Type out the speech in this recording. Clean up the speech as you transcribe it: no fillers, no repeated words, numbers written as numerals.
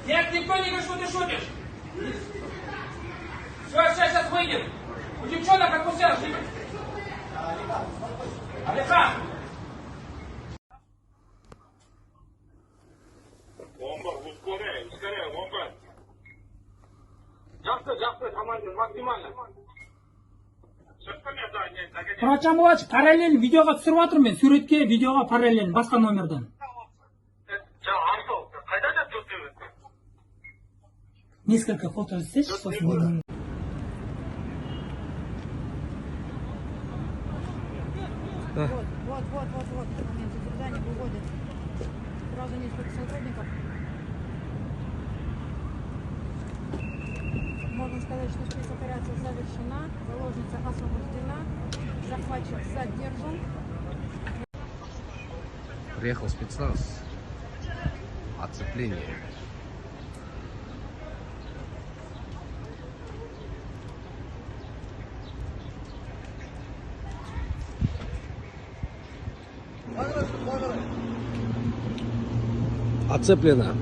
Нет, никто не говорит, что ты шутишь. Все, сейчас, сейчас выйдем. У девчонок отпустил. Алихан! Бомба, ускоряй, ускоряй, бомба. Жақсы, жақсы, командир, максимально. Шықпа. Мұрат Жамбылович, параллель видеоға түсіріп жатырмын мен, суретке, видеоға параллель, басқа номерден. Арсал, қайда жатыр? Несколько фото істеші, сосын. Вот, вот, вот, вот, вот, в момент задержания выводят сразу несколько сотрудников. Можно сказать, что спецоперация завершена, заложница освобождена, захватчик задержан. Приехал спецназ. Оцепление. Оцеплено.